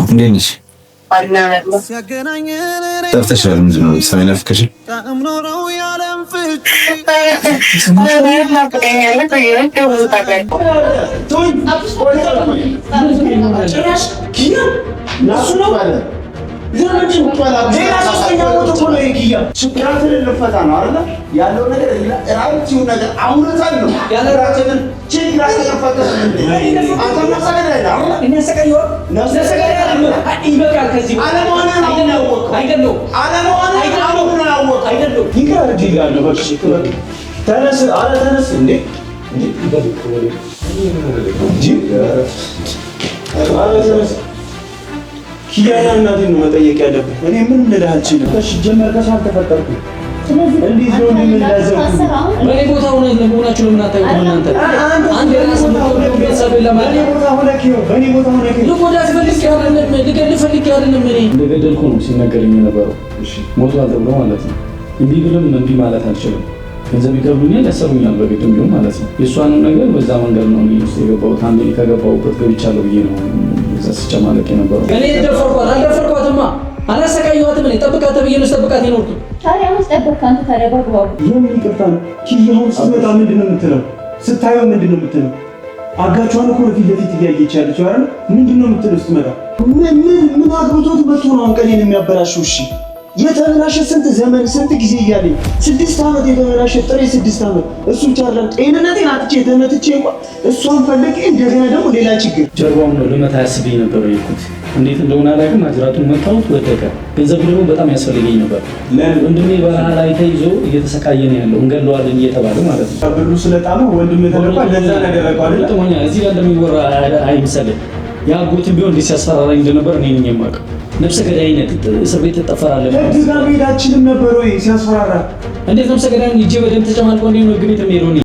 እንዴት ነሽ? ጠፍተሻል። ምንድን ነው ሰው የናፈቀሽ? ሌላ ሶስተኛ ሞት እኮ ነው የኪያ። ችግራችንን ልንፈታ ነው አይደለ? ያለው ነገር ራይቲው ነገር አውርተን ነው ችግራችንን ችግራችንን ፈተን አንተ ነፍሰ ገዳይ ነህ አይደለ? ይበቃል። ከዚህ አለመሆንህን አሁን ነው ያወቅኸው። አይደለሁም። አለመሆንህን አሁን ነው ያወቅኸው። አይደለሁም። ይቅር እላለሁ። በቃ ተነስ፣ ኧረ ተነስ እንዴ! ኧረ ተነስ። ኪያና እናቴን ነው መጠየቅ ያለብህ። እኔ ምንም ልልህ አልችልም። እሺ ጀመር ከሰው አልተፈጠርኩም። እንዴት ነው እንደምንላዘብኩ? በእኔ ቦታ ሆናችሁ ለምን አታዩትም እናንተ? አንድ የራስ ቤተሰብ ለማለት በእኔ ቦታ ሆነህ ልጎዳት ፈልጌ አይደለም፣ ልገልህ ፈልጌ አይደለም። እኔ እንደገደልኩ ነው ሲነገረኝ የነበረው። ሞቷል ተብሎ ማለት ነው። እምቢ ብልም እምቢ ማለት አልችልም። ገንዘብ ይከፍሉኛል፣ ያሰሩኛል፣ በግድም ቢሆን ማለት ነው። የእሷንም ነገር በዛ መንገድ ነው እኔ ውስጥ የገባሁት። አንዴ ከገባሁበት ገብቻለሁ ብዬ ነው እዛ ስጨማለቅ የነበረው። እኔ ደፈርኳት አልደፈርኳትማ፣ አላሰቃየኋትም። እኔ ጠብቃት ተብዬ ነው ስጠብቃት የኖርኩት። ታዲያ አሁን ስጠብቅ አንተ ታዲያ በአግባቡ የምን ይቅርታ ነው? ኪያውን ስትመጣ ምንድን ነው የምትለው? ስታየው ምንድን ነው የምትለው? አጋቿን እኮ ነው ፊት ለፊት እያየች ያለችው አይደል? ምንድን ነው የምትለው ስትመጣ? ምን ምን ምን አግብቶት መጥቶ ነው አሁን ቀኔን የሚያበላሸው? እሺ የተበላሸ ስንት ዘመን ስንት ጊዜ እያለኝ 6 ዓመት የተበላሸ ጥሬ 6 ዓመት እሱ ብቻ አይደለም ጤንነቴን አጥቼ ተመትቼ እንኳን እሷን ፈልጌ እንደገና ደግሞ ሌላ ችግር። ጀርባውን ነው ልመታ ያስብኝ ነበር የሄድኩት። እንዴት እንደሆነ አላውቅም። ማጅራቱን መታሁት፣ ወደቀ። ገንዘቡ ደግሞ በጣም ያስፈልገኝ ነበር። ወንድሜ በረሃ ላይ ተይዞ እየተሰቃየ ነው ያለው፣ እንገለዋለን እየተባለ ማለት ነው። ብሩ ስለጣመ ወንድም ተለቋል። ለዛ ነገር አይደል? ጥሞኛ እዚህ ጋር እንደሚወራ አይምሰልህ። የአጎትም ቢሆን እንዲህ ሲያስፈራራኝ እንደነበር እኔ ነኝ የማውቀው። ነፍሰ ገዳይነት እስር ቤት ትጠፈራለህ። ህግ ጋር መሄዳችንም ነበር ወይ ሲያስፈራራ? እንዴት ነፍሰ ገዳይን ይዤ በደንብ ተጨማልቆ እንዴት ነው ህግ ቤት የሚሄደው? እኔ